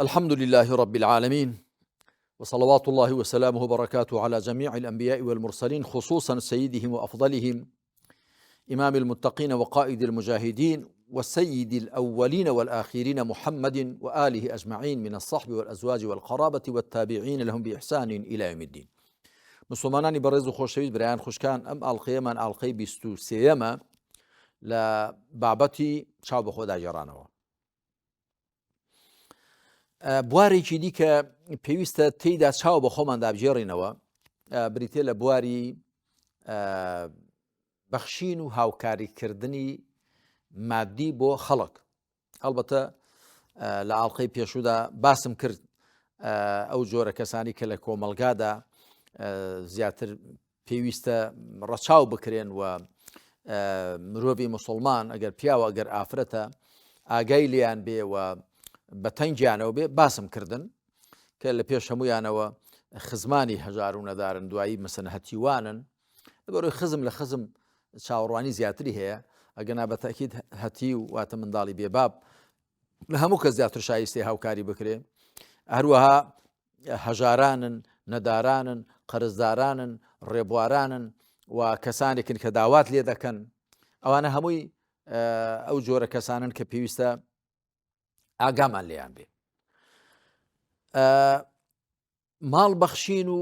الحمد لله رب العالمين وصلوات الله وسلامه وبركاته على جميع الأنبياء والمرسلين خصوصا سيدهم وأفضلهم إمام المتقين وقائد المجاهدين وسيد الأولين والآخرين محمد وآله أجمعين من الصحب والأزواج والقرابة والتابعين لهم بإحسان إلى يوم الدين مسلمانانی بەڕێز و خۆشەویست برایان خوشکان ئەم ئاڵقەیەمان ئاڵقەی 23ەمە لە بابەتی چاو بەخۆدا گێڕانەوە بوارێکی دیکە پێویستە تێیدا چاو بە خۆماندا بگێڕینەوە بریتە لە بواری بەخشین و هاوکاریکردنی مادی بۆ خەڵک هەڵبەتە لە ئاڵلقەی پێشودا باسم کرد ئەو جۆرە کەسانی کە لە کۆمەلگادا زیاتر پێویستە ڕەچاو بکرێن و مرۆڤی مسلمان ئەگەر پیاوە ئەگەر ئافرەتە ئاگای لیان بێ و بە تەنگیانەوە بێ باسم کردن کە لە پێش هەمویانەوە خزمانی هەژار و نەدارن دوایی مەسەن هەتیوانن لەبەرەوەی خزم لە خزم چاوەڕوانی زیاتری هەیە ئەگەنا بە تاکیید هەتی و واتە منداڵی بێباب لە هەموو کەس زیاتر شایستی هاوکاری بکرێ هەروەها هەژارانن نەدارانن قەرزدارانن ڕێبوارانن و کەسانێکن کە داوات لێ دەکەن ئەوانە هەمووی ئەو جۆرە کەسانن کە پێویستە ئاگامان لێیان بێ ماڵ بەخشین و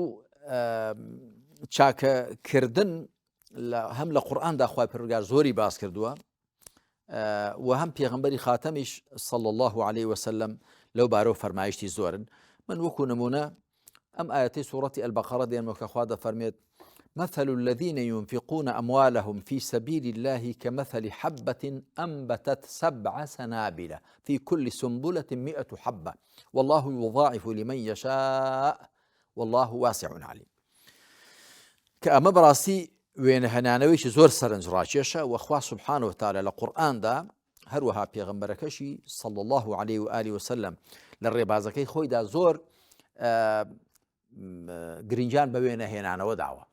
چاکەکردن هەم لە قورآاندا خی پرگار زۆری باس کردووە و هەم پێغمبەری خاتەمیش صلى الله عليه وسلم لەو بارەوە فەرمایشتی زۆرن من وەکو نمونە ئەم ئاەتی سوورەتی البقرە دێنمەوە کە خوا دەفەرمێت مثل الذين ينفقون أموالهم في سبيل الله كمثل حبة أنبتت سبع سنابل في كل سنبلة مئة حبة والله يضاعف لمن يشاء والله واسع عليم کە ئەمە بەڕاستی وێنە هەنانەوەیکی زۆر سەرنجڕاکێشە وەخوا سبحانه وتعالى لە قورئاندا هەروەها پێغەمبەرەکەشی صلى الله عليه و آله وسلم لە ڕێبازەکەی خۆیدا زۆر گرنگیان بە وێنە هێنانەوە داوە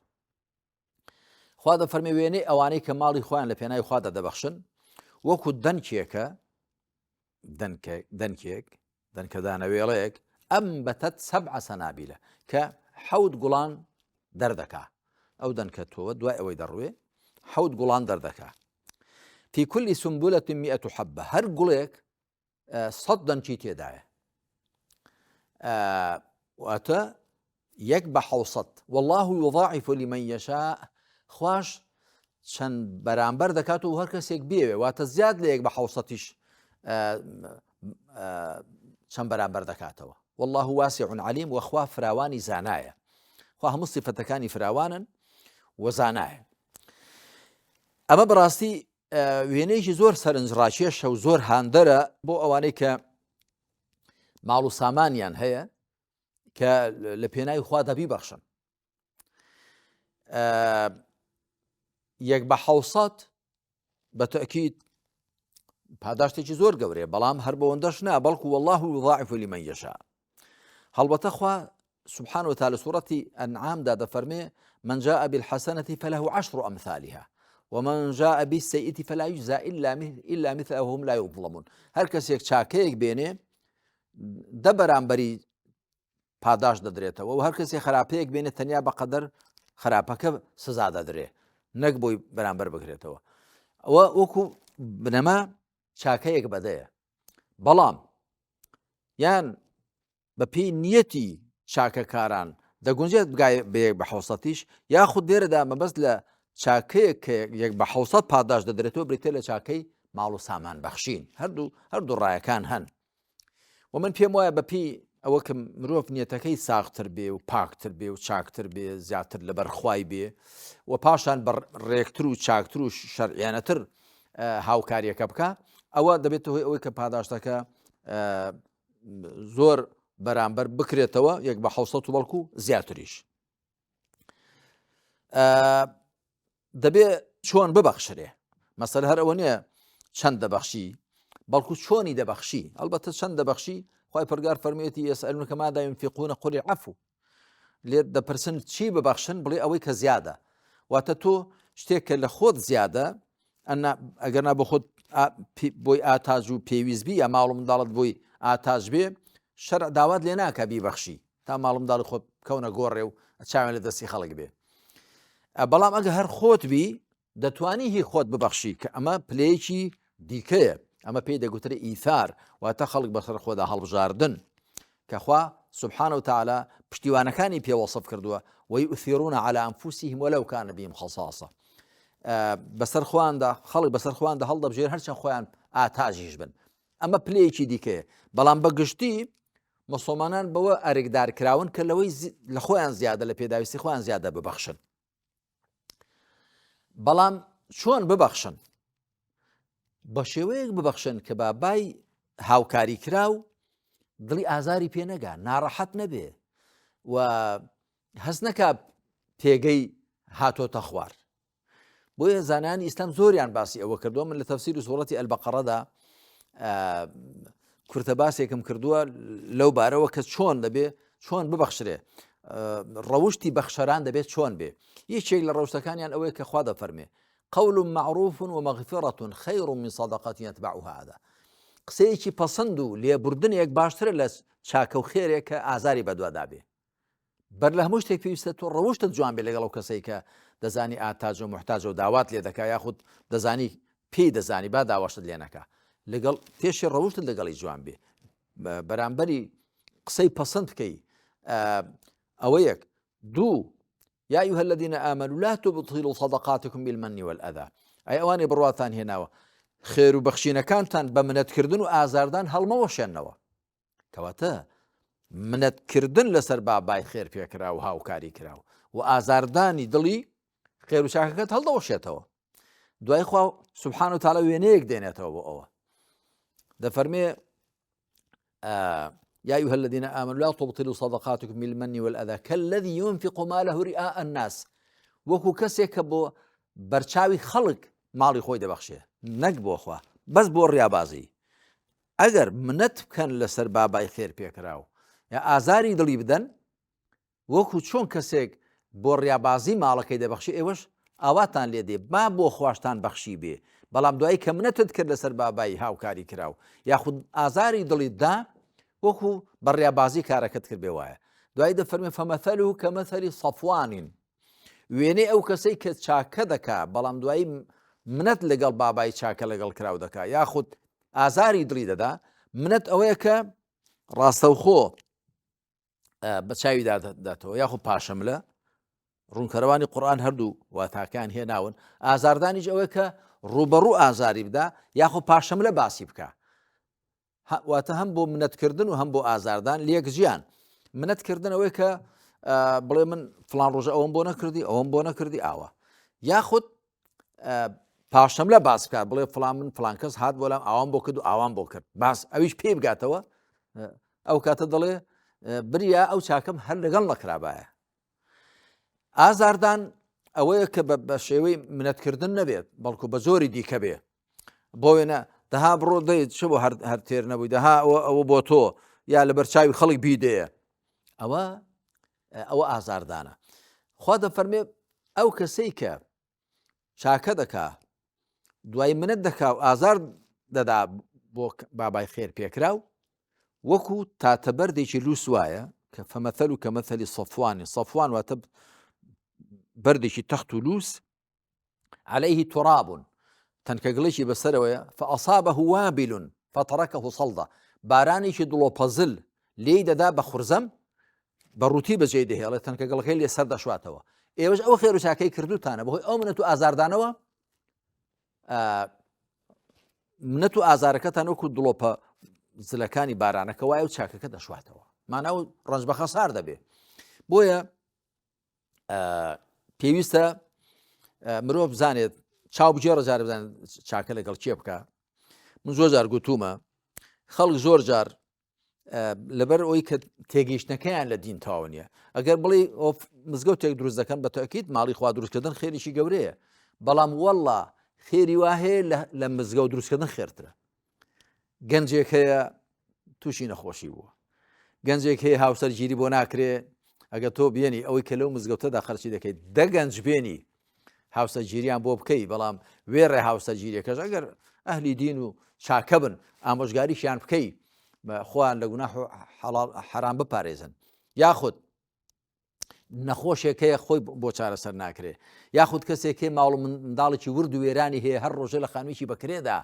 خوا دەفەرمێ وێنەی ئەوانەی کە ماڵی خۆیان لە پێناوی خوادا دەبەخشن وەکو دەنکێکە دەنکێک دەنکەدانەوێڵەیەک ئەم بەتەت سەبع سەنابیلە کە حەوت گوڵان دەردەکا ئەو دەنکە تۆوە دوای ئەوەی دەڕوێ حەوت گوڵان دەردەکا في كل سنبلة مئة حبة هەر گوڵێک سەد دەنکی تێدایە واتە یەک بە حوسەت والله يضاعف لمن يشاء خواش چەند بەرامبەر دەکات و هەر کەسێک بێوێ واتە زیاد لە یەک بە حوسەتیش چەند بەرامبەر دەکاتەوە والله واسع علیم وەخوا فراوانی زانایە خوا هەموو سیفەتەکانی فراوانن وەزانایە ئەمە بەڕاستی وێنەیەکی زۆر سەرنجڕاکێشە و زۆر هاندەرە بۆ ئەوانەی کە ماڵ و سامانیان هەیە کە لە پێناوی خوا دەبی بەخشن یەک بە حوسەت بە تەکیید پاداشتێکی زۆر گەورەیە بەڵام هەر بەوەندەش نا بەڵکو والله يضاعف لمن يشاء هەڵبەتە خوا سبحانه وتعالى سورة أنعام دا دەفەرمێ من جاء بالحسنة فله عشر أمثالها ومن جاء بالسيئة فلا يجزى إلا إلا مثله وهم لا يظلمون هەر کەسێک چاکەیەک بێنێ دە بەرامبەری پاداش دەدرێتەوە و هەر کەسێک خراپەیەک بێنێت تەنیا بەقەدەر خراپەکە سزا دەدرێ نەک بۆی بەرامبەر بکرێتەوە ئەوە وەکو بنەما چاکەیەک بەدەیە بەڵام یان بە پێی نیەتی چاکەکاران دەگونجێت بگای بە یەک بە حوسەتیش یاخود لێرەدا مەبەست لە چاکەیەک کە یەک بە حوسەت پاداش دەدرێتەوە بریتە لە چاکەی ماڵ و سامان بەخشین هەردوو هەردوو ڕایەکان هەن و من پێم وایە بە پێی ئەوە کە مرۆڤ نیەتەکەی ساختر بێ و پاکتر بێ و چاکتر بێ زیاتر لە بەرخوای بێ و پاشان بە ڕێکتر و چاکتر و شەرعیانەتر هاوکاریەکە بکە ئەوە دەبێتە هۆی ئەوەی کە پاداشتەکە زۆر بەرامبەر بکرێتەوە یەک بە حوسەت و بەڵکو زیاتریش دەبێ چۆن ببەخشرێ مەسەر هەر ئەوە نییە چەند دەبەخشی بەڵکو چۆنی دەبەخشی ئەلبەتە چەند دەبەخشی خی پرگار فەرمیەتی يسألونك ماذا ينفقون قل العفو لێت دەپرسن چی ببەخشن بڵێ ئەوەی کە زیادە واتە تۆ شتێک کە لە خۆت زیادە ئەگەرنا بۆ خۆت بۆی ئاتاج و پێویست بی یا ماڵ و منداڵت بۆی ئاتاج بێ. شەرع داوات لێ ناکە بیبەخشی تا ماڵمداڵی خۆت بکەونە گۆڕێ و چاوێن لە دەستی خەڵک بێ بەڵام ئەگە هەر خۆت بی دەتوانی هی خۆت ببەخشی کە ئەمە پلەیەکی دیکەیە ئەمە پێی دەگوترێ ئیثار واتە خەڵک بەسەر خۆدا هەڵبژاردن کەخوا سبحانە وتعالی پشتیوانەکانی پێ وەسف کردووە ويؤثرون على أنفسهم ولو كان بهم خصاصة بەسەر خۆیاندا خەڵک بەسەر خۆیاندا هەڵدەبژێر هەرچەند خۆیان ئاتاجیش بن ئەمە پلەیەکی دیکەیە بەڵام بە گشتی مسلمانان بەوە ئەرکدار کراون کە لەوەی لە خۆیان زیادە لە پێداویستی خۆیان زیادە ببەخشن بەڵام چۆن ببەخشن بە شێوەیەک ببەخشن کە بابای هاوکاری کراو دڵی ئازاری پێ نەگا ناڕەحەت نەبێ و هەست نەکا پێگەی هاتۆتە خوار بۆیە زانانی ئیسلام زۆریان باسی ئەوە کردووە من لە تەفسیر و سوڕەتی ئەلبەقەڕەدا کورتە باسێکم کردووە لەو بارەوە کە چۆن دەبێ چۆن ببەخشرێ ڕەوشی بەخشەران دەبێت چۆن بێ یەکێک لە ڕەوشتەکانیان ئەوەیە کە خوا دەفەرمێ قول معروف ومغفرة خير من صدقة يتبعها أذى قسەیەکی پەسەند و لێبوردنێک باشترە لە چاکە و خێرێک کە ئازاری بەدوادا بێ بەر لە هەموو شتێک پێویستە تۆ ڕەوشتت جوان بێ لەگەڵ ئەو کەسەی کە دەزانی ئاتاجە و محتاجە و داوات لێ دەکا یاخود دەزانی پێی دەزانی با داواشت لێ نەکا لەگەڵ پێشی ڕەوشتت لەگەڵی جوان بێ بەرامبەری قسەی پەسەند بکەی ئەوە یەک دوو يا أيها الذين آمنوا لا تبطلوا صدقاتكم بالمن والأذى ئەی ئەوانەی بڕواتان هێناوە خێر و بەخشینەکانتان بە منەتکردن و ئازاردان هەڵمەوەشێنەوە کەواتە منەتکردن لەسەر بابای خێر پێکرا و هاوکاری کرا و ئازاردانی دڵی خێر و چاکەکەت هەڵدەوەشێتەوە دوای خوا سبحان و تاالە وێنەیەک دێنێتەوە بۆ ئەوە دەفەرمێ يا أيها الذين آمنوا لا تبطلوا صدقاتكم بالمن والأذى كالذي ينفق ماله رئاء الناس وەکو کەسێک کە بۆ بەرچاوی خەڵک ماڵی خۆی دەبەخشێ نەک بۆخوا بەس بۆ ڕیابازی ئەگەر منەت بکەن لەسەر بابای خێر پێکراو یا ئازاری دڵی بدەن وەکو چۆن کەسێک بۆ ڕیابازی ماڵەکەی دەبەخشی ئێوەش ئاواتان لێ دێ با بۆ خواشتان بەخشی بێ بەڵام دوایی کە منەتت کرد لەسەر بابای هاوکاری کراو یاخود ئازاری دڵی دا وەکو بە ڕیابازی کارەکەت کرد بێ وایە دوایی دەفەرمێ فمثله كمثل صفوان وێنەی ئەو کەسەی کە چاکە دەکا بەڵام دوایی منەت لەگەڵ بابای چاکە لەگەڵ کراو دەکا یاخود ئازاری دڵی دەدا منەت ئەوەیە کە ڕاستەوخۆ بە چاوی داداتەوە یاخود پاشەملە ڕوونکەرەوانی قورآن هەردوو واتاکان هێناون ئازاردانیش ئەوەیە کە ڕوبەڕوو ئازاری بدا یاخۆ پاشەملە باسی بکە واتە هەم بۆ منەتکردن و هەم بۆ ئازاردان لێک ژیان منەتکردن ئەوەی کە بڵێ من فلان ڕۆژە ئەوم بۆ نەکردی ئەوم بۆ نەکردی ئاوە یاخود پاشەم لە باس بکات بڵێ فلان من فلان کەس هات بۆ لام ئاوام بۆ کرد و ئاوام بۆ کرد باس ئەویش پێی بگاتەوە ئەو کاتە دەڵێ بریا ئەو چاکەم هەر لەگەڵ نەکرابایە ئازاردان ئەوەیە کە بە شێوەی منەتکردن نەبێت بەڵکو بە زۆری دیکە بێ بۆ وێنە دەها بڕۆ دەیت چ بۆ هەر تێر نەبووی دەها ئەوە ئەوە بۆ تۆ یا لە بەرچاوی خەڵک بیدەیە ئەوە ئەوە ئازاردانە خوا دەفەرمێ ئەو کەسەی کە چاکە دەکا دوای منەت دەکا و ئازار دەدا بۆ بابای خێر پێکراو وەکو تاتەبەردێکی لوس وایە کە فەمەثل و کەمەثلی سەفوانی سەفوان واتە بەردێکی تەخت و لوس عليه تراب تەنکە گڵێکی بەسەرەوەیە فأصابه وابل فتركه صلدا بارانێکی دڵۆپەزل لێی دەدا بە خورزەم بە ڕووتی بەجێی دەهێڵێت تەنکە گڵەکەی لێ سەر دەشواتەوە ئێوەش ئەو خێر و چاکەی کردوتانە بەهۆی ئەو منەت و ئازاردانەوە منەت و ئازارەکەتان وەکو دڵۆپە زلەکانی بارانەکە وایە و چاکەکە دەشواتەوە مانا و ڕەنج بە خەسار دەبێ بۆیە پێویستە مرۆڤ بزانێت چاو بگێڕە جار بزانێت چاکە لەگەڵ کێ بکە من زۆر جار گوتومە خەڵک زۆر جار لەبەر ئەوی کە تێگەیشتنەکەیان لە دین تەواو نییە ئەگەر بڵێ مزگەوتێک دروست دەکەن بە تاکیت ماڵی خوا دروستکردن خێریی گەورەیە بەڵام وەڵا خێری وا هەیە لە مزگەوت دروستکردن خێرترە گەنجێک هەیە تووشی نەخۆشی بووە گەنجێک هەیە هاوسەرگیری بۆ ناکرێ ئەگە تۆ بێنی ئەوەی کە لەو مزگەوتەدا خەرچی دەکەیت دە گەنج بێنی هاوسەرگیریان بۆ بکەی بەڵام وێڕێ هاوسەرگیریەکەش ئەگەر ئەهلی دین و چاکە بن ئامۆژگاریشیان بکەی. خۆیان لە گوناح و حەرام بپارێزن یاخود نەخۆشێک هەیە خۆی بۆ چارەسەر ناکرێ یاخود کەسێک هەیە ماڵ و منداڵێکی ورد و وێرانی هەیە هەر ڕۆژە لە خانوویی بەکرێدا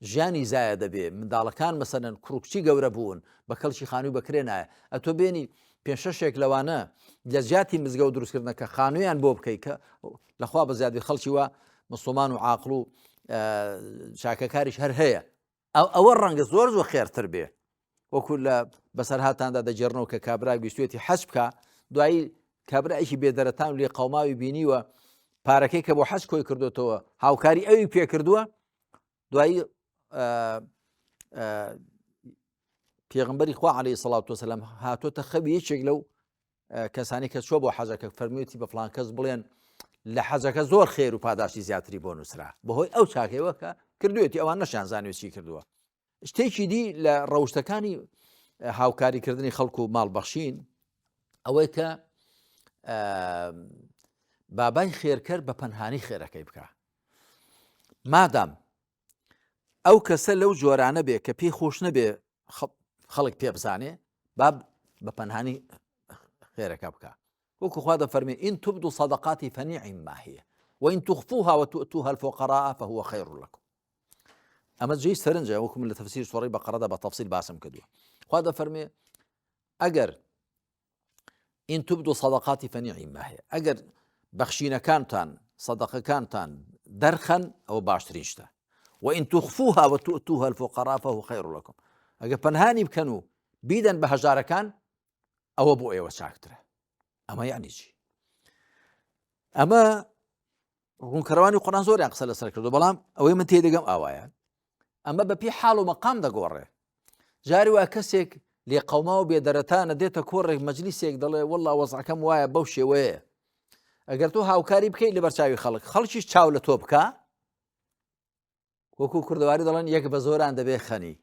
ژیانی زایە دەبێ منداڵەکان مەسەلەن کوڕکچی گەورە بوون بە کەڵکی خانووی بەکرێ نایە ئەتۆ بێنی پێ شەشێک لەوانە لە جیاتی مزگەوت دروستکردنەکە خانوویان بۆ بکەیت کە لەخوا بە زیادی خەڵکی وە مسلمان و عاقڵ و چاکەکاریش هەر هەیە ئەوە ڕەنگە زۆر زۆر خێرتر بێ وەکو لە بەسەرهاتاندا دەگێڕنەوە کە کابرا ویستوێتی حەج بکە دوایی کابرایکی بێدەرەتان لێ قەوماوی بینیوە پارەکەی کە بۆ حەج کۆی کردوتەوە هاوکاری ئەوی پێکردووە دوایی پێغمبەری خوا عليه سڵات وسلام هاتۆتە خەوی یەکێک لەو کەسانی کە چوە بۆ حەجەکە فەرموویەتی بە فلان کەس بڵێن لە حەجەکە زۆر خێر و پاداشتی زیاتری بۆ نووسرا بەهۆی ئەو چاکەوە کە کردوێتی ئەوان نەشیان زانیوە چی کردووە شتێکی دی لە ڕەوشتەکانی هاوکاریکردنی خەڵک و ماڵ بەخشین ئەوەی کە بابای خێرکەر بە پەنهانی خێرەکەی بکە مادام ئەو کەسە لەو جۆرانە بێ کە پێی خۆش نەبێ خەڵک پێ بزانێ با بە پەنهانی خێرەکە بکە وەکو خوا دەفەرمێ إن تبدوا الصدقات فنعما هي وإن تخفوها وتؤتوها الفقراء فهو خير لكم ئەمە جێی سەرنجە وەکو من لە تەفسیر سوڕی بەقەرەدا بە تەفسیل باسم کردووە خوا دەفەرمێ ئەگەر إن تبدوا الصدقات فنعما هي ئەگەر بەخشینەکانتان سەدەقەکانتان دەرخەن ئەوە باشترین شتە وإن تخفوها وتؤتوها الفقراء فهو خير لكم ئەگەر پەنهانی بکەن و بیدەن بە هەژارەکان ئەوە بۆ ئێوە چاکترە ئەمە یعنی چی ئەمە ڕوونکەرەوانی قڕان زۆریان قسە لەسەر کردو بەڵام ئەوەی من تێدەگەم ئاوایە ئەمە بە پێی حاڵ و مەقام دەگۆڕێ جاری وا کەسێک لێ قەوما و بێدەرەتانە دێتە کۆڕێک مەجلیسێک دەڵێ وەڵا وەزعەکەم وایە بەو شێوەیە ئەگەر تۆ هاوکاری بکەیت لە بەرچاوی خەڵک خەڵکیش چاو لە تۆ بکە وەکو کوردەواری دەڵێن یەک بە زۆران دەبێ خەنی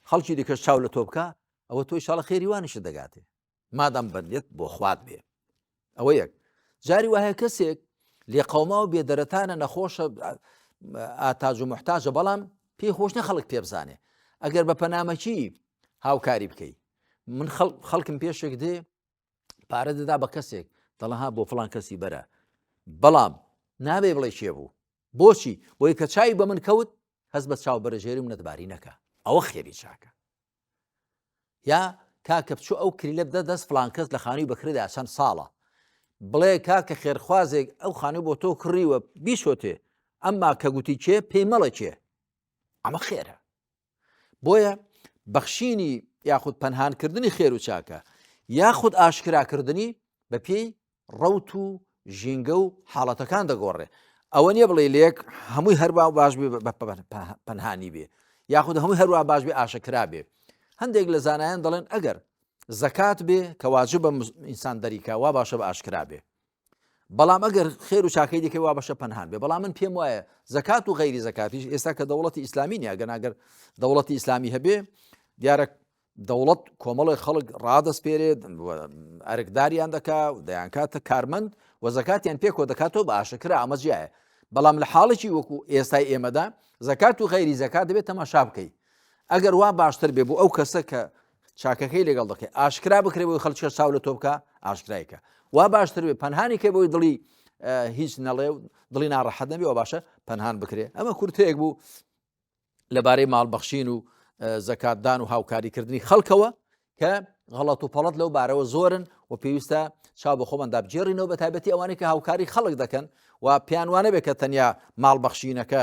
خەڵکی دیکەش چاو لە تۆ بکە ئەوە تۆی شاڵە خێری وانیشت دەگاتێ مادام بەندێت بۆ خوات بێ ئەوە یەک جاری وایە کەسێک لێقەوما و بێدەرەتانە نەخۆشە ئاتاج و محتاجە بەڵام پێی خۆش نە خەڵک پێ بزانێ ئەگەر بە پەنامەکی هاوکاری بکەی من خەڵکم پێشێک دێ پارە دەدا بە کەسێک دەڵەها بۆ فلان کەسی بەرە بەڵام نابێ بڵێ کێ بوو بۆچی بۆی کە چای بە من کەوت هەست بە چاو بەرەژێری و نەتباری نەکە ئەوە خێری چاکە یا کاکە بچۆ ئەو کلیلە بدە دەست فلان کەس لە خانووی بەکرێدا چەند ساڵە بڵێ کاکە خێرخوازێک ئەو خانوو بۆ تۆ کڕیوە بیشۆتێ ئەمما کە گوتی کێ پێی مەڵێ کێ ئەمە خێرە بۆیە بەخشینی یاخود پەنهانکردنی خێر و چاکە یاخود ئاشکراکردنی بە پێی ڕەوت و ژینگە و حاڵەتەکان دەگۆڕێ ئەوە نییە بڵێ لێک هەمووی هەروە باش بێ بە پەنهانی بێ یاخود هەمووی هەروە باش بێ ئاشکرا بێ هەندێک لە زانایان دەڵێن ئەگەر زەکات بێ کە واجبە ئینسان دەریکا وا باشە بە ئاشکرا بێ بەڵام ئەگەر خێر و چاکەی دیکە وا بەشە پەنهان بێ بەڵام من پێم وایە زەکات و غەیری زەکاتیش ئێستا کە دەوڵەتی ئیسلامی نیە گەر ئەگەر دەوڵەتی ئیسلامی هەبێ دیارە دەوڵەت کۆمەڵی خەڵک ڕادەسپێرێت ئەرکداریان دەکا و دەیانکاتە کارمەند و زەکاتیان پێکۆ دەکاتەوە بە ئاشکرا ئەمە جیایە بەڵام لە حاڵێکی وەکو ئێستای ئێمەدا زەکات و غەیری زەکات دەبێت تەماشا بکەیت ئەگەر وا باشتر بێ بۆ ئەو کەسە کە چاکەکەی لەگەڵ دەکەی ئاشکرا بکرێ بۆی خەڵکە چاو لە تۆ بکە ئاشکرایکە وا باشتر بێ پەنهانی کە بۆی دڵی هیچ نەڵێ و دڵی ناڕەحەت نەبێ و باشە پەنهان بکرێ ئەمە کورتەیەک بوو لەبارەی ماڵبەخشین و زەکاتدان و هاوکاریکردنی خەڵکەوە کە غەڵەت و پەڵەت لەو بارەوە زۆرن و پێویستە چاو بە خۆماندا بگێڕینەوە بە تایبەتی ئەوانەی کە هاوکاری خەڵک دەکەن و پێیان وانە بێت کە تەنیا ماڵ بەخشینەکە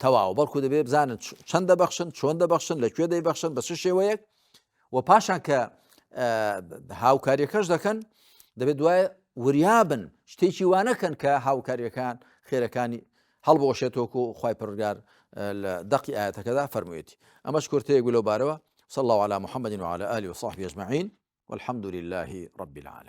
تەواو بەڵکو دەبێت بزانن چەند دەبەخشن چۆن دەبەخشن لە کوێ دەیبەخشن بە چ شێوەیەک و پاشان کە هاوکاریەکەش دەکەن دەبێت دوای وریابن شتێکی وانەکەن کە هاوکاریەکان خێرەکانی هەڵبوەشێتەوە وەکو خوای پەروەردگار لە دەقی ئایەتەکەدا فەرموویەتی. ئەمەش کورتەیەک بوو لەو بارەوە. صلی الله على محمد وعلى آله وصحبه أجمعين والحمد لله رب العالمين.